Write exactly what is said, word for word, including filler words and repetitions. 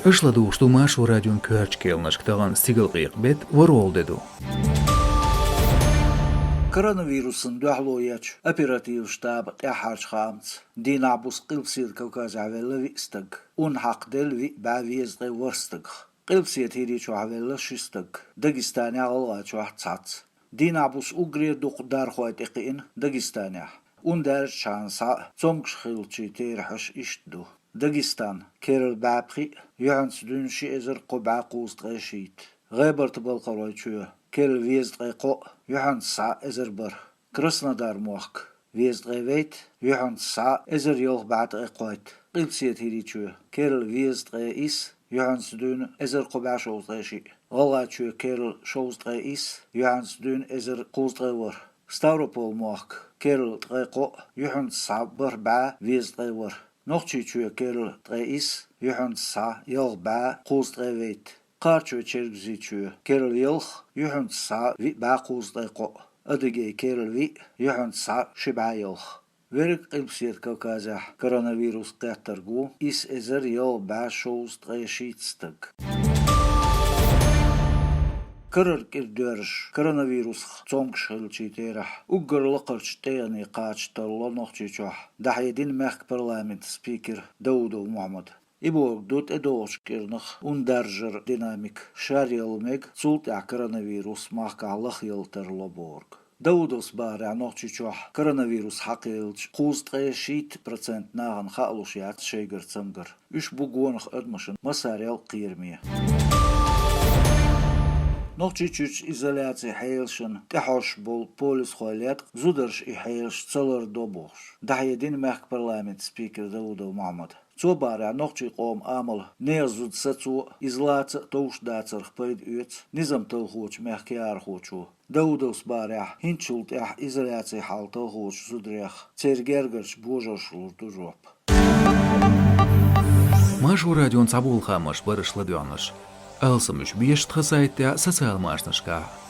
Аша ладугӀуш ду Маршо радион коьртачу кхаьънашка. Тахана стигалкъекъа бетт ворхӀалгӀа де ду. Коронавирусан дуьхьало ечу оперативан штаба тӀаьххьарчу хаамца, дийнахь-буса Къилбаседа Кавказехь велла виъ стаг, ун хьакхаделла виъ бӀе везткъе ворхӀ стагах. Къилбаседа ХӀирийчохь велла ши стаг, Дагестанехь, ГӀалгӀайчохь цхьацца. Дийнахь-буса уггаре дукха дархой тӀекхиъна Дагестанехь. Ун даьржичхьана схьа цомгуш хиллачийн терахьаш иштта ду: Дагестан — керла бӀе пхиъ, юьхьанца дуьйна ши эзар кхо бӀе кхузткъе шийтта. ГӀебарта-Балкхаройчоь — керла везткъе кхоъ, юьхьанца схьа эзар бархӀ. Краснодар-мохк — везткъе вейтта, юьхьанца схьа эзар ялх бӀе ткъе кхойтта. Къилбаседа ХӀирийчоь — керла везткъе исс, юьхьанца дуьйна эзар кхо бӀе шовзткъе шиъ. ГӀалгӀайчоь — керла шовзткъе исс, юьхьанца дуьйна эзар кхузткъе ворхӀ. Ставрополь-мохк — керла ткъе кхоъ, юьхьанца схьа бархӀ бӀе везткъе ворхӀ. Нохчийчоь — керла ткъе исс, юьхьанца схьа ялх бӀе кхузткъе вейтта. Кхарачой-Чергазийчоь — керла ялх, юьхьанца схьа виъ бӀе кхузткъе кхоъ. Адыгей — керла виъ, юьхьанца схьа ши бӀе ялх. Верриг Къилбаседа Кавказехь коронавирус кхеттарг ву исс эзар ялх бӀе шовзткъе шийтта стаг. Карара кӀира доьрзуш коронавирусах цомгуш хиллачийн терахь уггар лакхарчу тӀегӀане кхача тарло Нохчийчохь, дӀахьедина мехкан парламентан спикера Даудов Мохьмада. И бохург ду тӀедогӀучу кӀирнах ун даржаран динамика шаръяла мега, цул тӀаьхьа коронавирус махкахь лахъяла тарло бохург. Даудовс бахарехь, Нохчийчохь коронавирус хьакхаеллачу кхузткъе шийтта процент нахана хаалуш яц шайгара цамгар. Уьш бу гонах адамашна массарел кхераме. Нохчийчуьрчу изоляцин хьелашна тӀехьожуш болу полисхой лаьтта зударша и хьелаш ца лардо бохуш, дӀахьедина мехкан парламентан спикера Даудов Мохьмада. Цо бахарехь, нохчийн къоман амал нехан зуда сацо а, иза лаца а товш дацарх пайда оьцу низам талхочу мехкан яхархочо. Даудовс бахарехь, хӀинцачул тӀаьхьа изоляцин хьал талхочу зударех, церан гергарчу божарша лур ду жоп. Маршо радион цхьаболу хаамаш бара аша ладоьгӀнарш. Алсам уьш беша тхан сайтехь, социал машанашкахь.